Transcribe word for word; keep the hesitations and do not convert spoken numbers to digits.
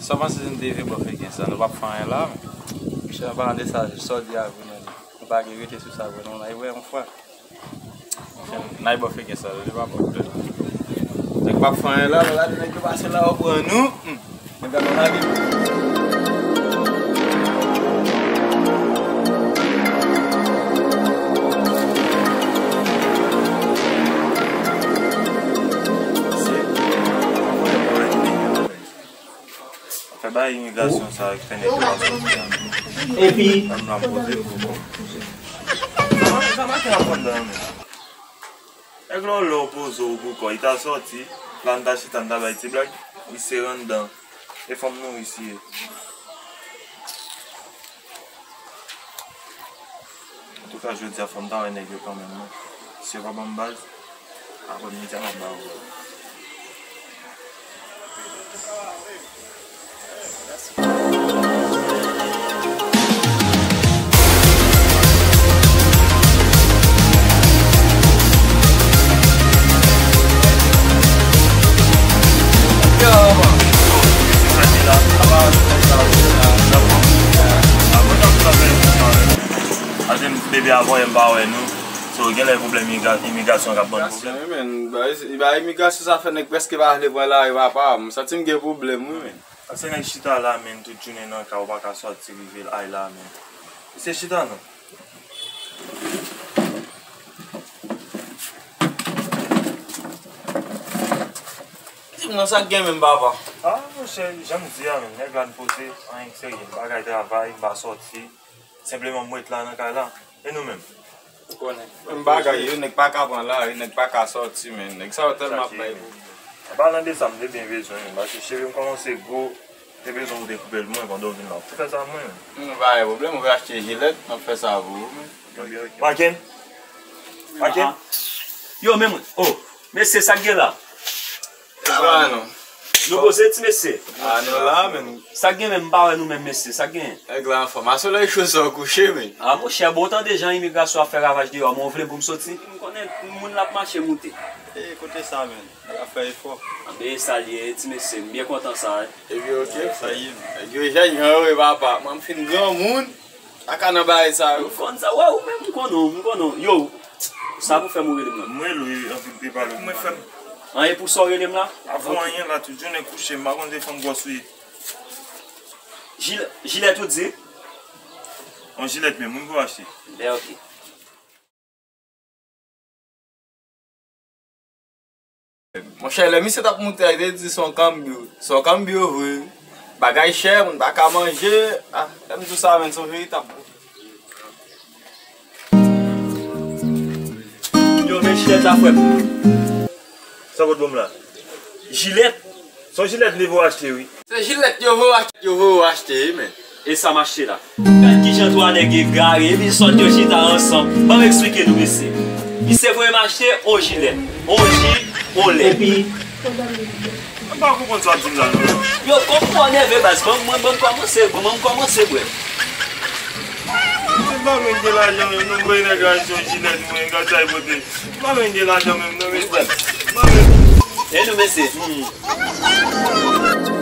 Sa w panse si n te rive bò feken sa, nou p ap fè anyen la, men. Monchè, an palan de sa, sa w di a vre, men. Nou pa gen rete sou sa vre, non, n a wè yon fwa. Monchè, n a bò feken sa, li pa bon. Nèg p ap fè anyen la, lè la, nèg yo pase la, yo pran nou. Hmm. Nèg la nan lavi. Fè bay imigrasyon sa ak fè nèg yo pa soti a. Epi? Sa m la poze m pou kò. Sa ma-, sa maten ap pran dan men. Nèg la, lè w poze w pou kò, li ta soti, la n ta chita, n ta bay ti blag, li se anndan. E fanm nou isi ye. Antouka, jodi a, fò m ta wè nèg yo kanmenm, non. Si yo pa ban m baz, apre midi a, m ap ba yo. Pase m bebe a voye m pa wè nou. So, genlè pwoblèm imigra-, imigrasyon k ap ban n pwoblèm. Imigrasyon, wi, men. Ba, ba imigrasyon sa fè nèg prèske pa vle pran lari, papa. M santi m gen pwoblèm, wi, men. Pase nèg chita la, men, tout jounen nan kay, ou pa ka sòti, rive ay la, men. Mesye chita, non. Di m non, sa k gen menm, papa? Ah, monchè, jan m di a menm, nèg la n poze, anyen k serye, m pa kay travay, m pa sòti. Senpleman, m ret la nan kay la. E nou menm? Ou konnen. Menm bagay yo, nèg pa ka pran lari, nèg pa ka sòti, men. Nèg sa yo tèlman ap bay pwoblèm. An palan de sa, m te byen bezwen, men, paske cheve m kòmanse gwo, m te bezwen ou te koupe l pou mwen pandan w vin la. Ou fè sa pou mwen, men. M pa gen pwoblèm, ou vle achte jilèt, m ap fè sa pou ou, men. Maken? Maken? Yo, men mwen. Oh, mesye, sa k gen la? Sa va, non? Nou poze, ti mesye. Ah, nou la, men. Sa k gen menm, m pa wè nou menm, mesye, sa k gen? Nèg la anfòm. Aswè lè cho sa w kouche, men. Ah, monchè, bon, w tande jan imigrasyon ap fè ravaj deyò, men w vle pou m soti? M konnen moun l ap mache moute. E, kote sa, men? Nèg ap fè efò. Anben, e sa l ye, ti mesye, m byen kontan sa, wi. Epi, oke, frè. Nèg yo jèn jan yo ye, papa. Mwen, m fin granmoun. Paka nan bagay sa yo. M konn sa. Wè, ou menm, m konnen w, m konnen w. Yo, sa pou fè m ou rele mwen. Mwen rele w, anpil te pale. Mwen fè m. Anyen pou sa w rele m la? Avan anyen la, tout jounen kouche, m pa konn se fanm gwòs ou ye. Jilè-, jilèt ou di? On jilèt menm, wi, pou achte. Ben, oke. Monchè, lè misye t ap moute a, li te di se yon kanbyo. Se yon kanbyo vre. Bagay chè, moun pa ka manje. Ah, lè m di w sa, menm, se yon veritab. Yo, men jilèt la, frè m. Sa w pot ban m la? Jilèt? Se yon jilèt li voye achte, wi. Se jilèt yo voye achte, yo voye achte, wi, men. E sa m achte la? Gad kijan twa nèg egare, epi sòt yo chita ansanm. Ban m eksplike nou, mesye. Misye voye m achte on jilèt, on ji, on lèt. Epi? M pa konprann sa w ap di m la, non. Yo, kòman w nève, baz? Ban m, mwen, ban m kòmanse, ban m kòmanse, bwè. M pa menm gen lajan menm, non, m voye nèg la achte on jilèt, mwen, gad sa l pote. M pa menm gen lajan menm, non, mesye. M pa menm. E nou, mesye? Hmm.